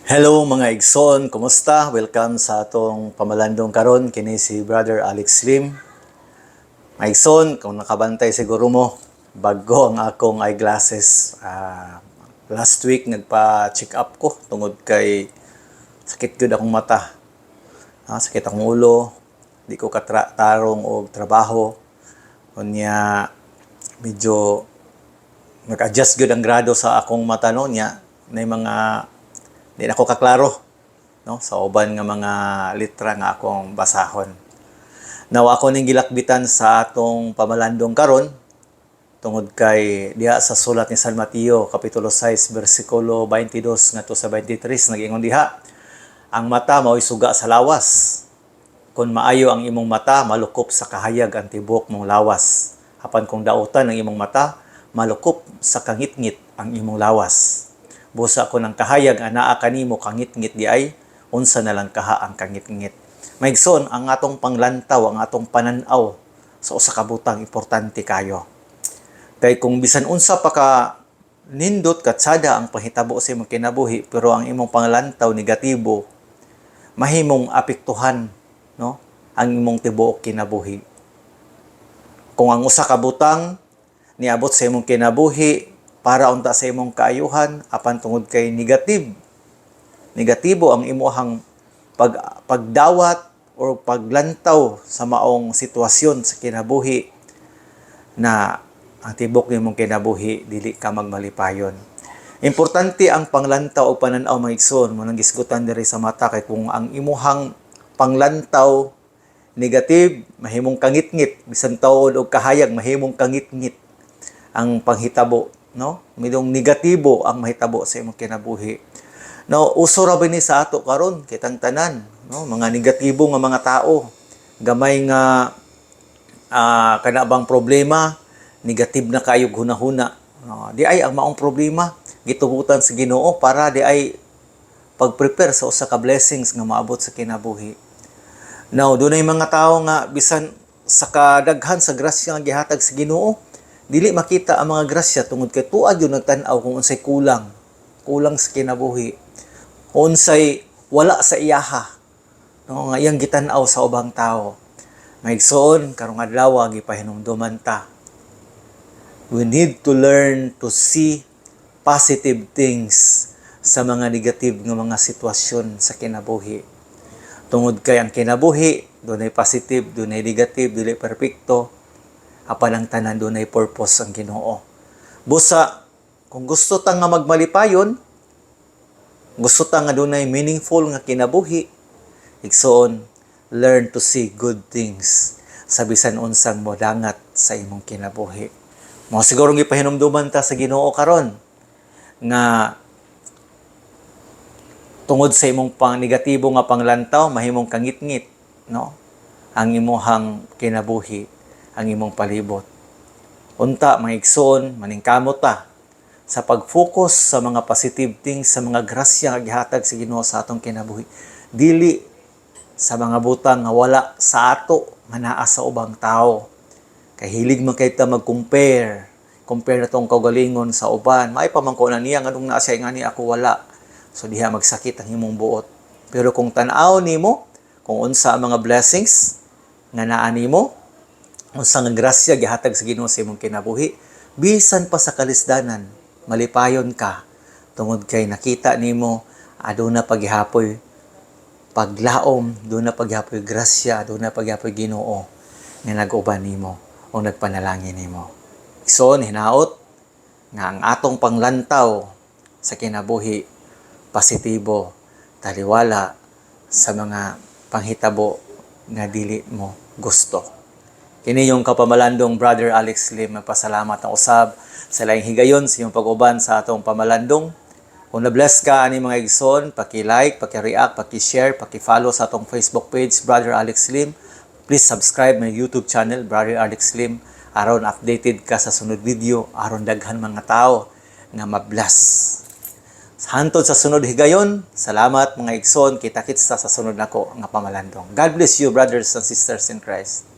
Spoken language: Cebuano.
Hello, mga igsoon, kumusta? Welcome sa atong pamalandong karon, kini si Brother Alex Lim. Mga igsoon, kung nakabantay siguro mo, bago ang akong eyeglasses. Last week nagpa-check up ko tungod kay sakit gyud akong mata. Sakit akong ulo, di ko katarong og trabaho. Unya medyo nag-adjust gyud ang grado sa akong mata, no, niya na mga di na ako kaklaro, no, sa uban nga mga litra nga akong basahon. Now, ako ning gilakbitan sa atong pamalandong karon tungod kay diha sa sulat ni San Mateo kapitulo 6 bersikulo 22 ngadto sa 23, nag-ingon diha, "Ang mata mao'y suga sa lawas. Kung maayo ang imong mata, malukop sa kahayag ang tibuok mong lawas. Apan kung dautan ang imong mata, malukop sa kangitngit ang imong lawas. Busa kung ang kahayag anaa kanimo kangitngit diay, unsa na lang kaha ang kangitngit?" Mga igsoon, ang atong panglantaw, ang atong pananaw sa usa ka butang, importante kayo. Kay kung bisan unsa pa ka nindot katsada ang panghitabo sa imong kinabuhi, pero ang imong panglantaw negatibo, mahimong apektuhan, no, ang imong tibuok kinabuhi. Kung ang usa ka butang niabot sa imong kinabuhi para unta sa imong kaayuhan, apan tungod kay negatibo ang imuhang pagdawat or paglantaw sa maong sitwasyon sa kinabuhi, na ang tibok nimong kinabuhi dili ka magmalipayon. Importante ang panglantaw o pananaw, mga igsoon, mao nang gisgutan diri sa mata, kay kung ang imuhang panglantaw negative, mahimong kangitngit, bisan taod og kahayag, mahimong kangitngit ang panghitabo, no? Midong negatibo ang mahitabo sa imong kinabuhi. No, uso ra ba ni sa ato karon kitang tanan, no? Mga negatibo nga mga tao. Gamay nga kana bang problema, negative na kayo hunahuna. No, di ay ang maong problema gitugutan sa Ginoo para di ay pag-prepare sa usa ka blessings nga maabot sa kinabuhi. Now, dunay mga tao nga bisan sa kadaghan sa grasya nga gihatag sa Ginoo, dili makita ang mga grasya tungod kay tuad yun nagtan-aw kung unsay kulang, kulang sa kinabuhi. Unsay wala sa iyaha, no, nga iyang gitan-aw sa ubang tao. Mga igsoon, karong adlaw gipahinumduman ta. We need to learn to see positive things sa mga negative nga mga sitwasyon sa kinabuhi. Tungod kay ang kinabuhi, dunay positive, dunay negative, dili perpekto. Apan ang tanan dunay purpose ang Ginoo. Busa kung gusto ta nga magmalipayon, gusto ta nga dunay meaningful nga kinabuhi, igsoon, learn to see good things sa bisan unsang modangat sa imong kinabuhi. Mao siguro gipahinumduman ta sa Ginoo karon nga tungod sa imong pang negatibo nga panglantaw, mahimong kangitngit, no, ang imuhang kinabuhi, ang imong palibot. Unta, mga igsoon, maningkamot ta sa pag-focus sa mga positive things, sa mga grasya nga gihatag sa Ginoo sa atong kinabuhi, dili sa mga butang nga wala sa ato nga naa sa ubang tao, kay hilig man kay ta mag-compare, compare na tong kaugalingon sa uban. May pa man ko na niya, nganong naa siya ngani, ako wala? So diha magsakit ang imong buot. Pero kung tan-aw nimo kung unsa ang mga blessings nga naa nimo, unsa nga grasya gihatag sa Ginoo sa imong kinabuhi, bisan pa sa kalisdanan, malipayon ka tungod kay nakita nimo aduna paghihapoy paglaom, duna paghihapoy grasya, duna paghihapoy Ginoo nga nag-uban nimo o nagpanalangin nimo. So, hinaot nga ang atong panglantaw sa kinabuhi positibo, taliwala sa mga panghitabo nga dili mo gusto. Kini yung kapamalandong Brother Alex Lim, magpasalamat ang usab sa laing higayon sa iyong pag-uban sa atong pamalandong. Kung na-bless ka ani, mga igsoon, paki-like, paki-react, paki-share, paki-follow sa atong Facebook page, Brother Alex Lim. Please subscribe my YouTube channel, Brother Alex Lim, aron updated ka sa sunod video, aron daghan mga tao nga ma-bless. Hantod sa sunod higayon, salamat, mga igsoon, kita-kits ta sa sunod nako nga pamalandong. God bless you, brothers and sisters in Christ.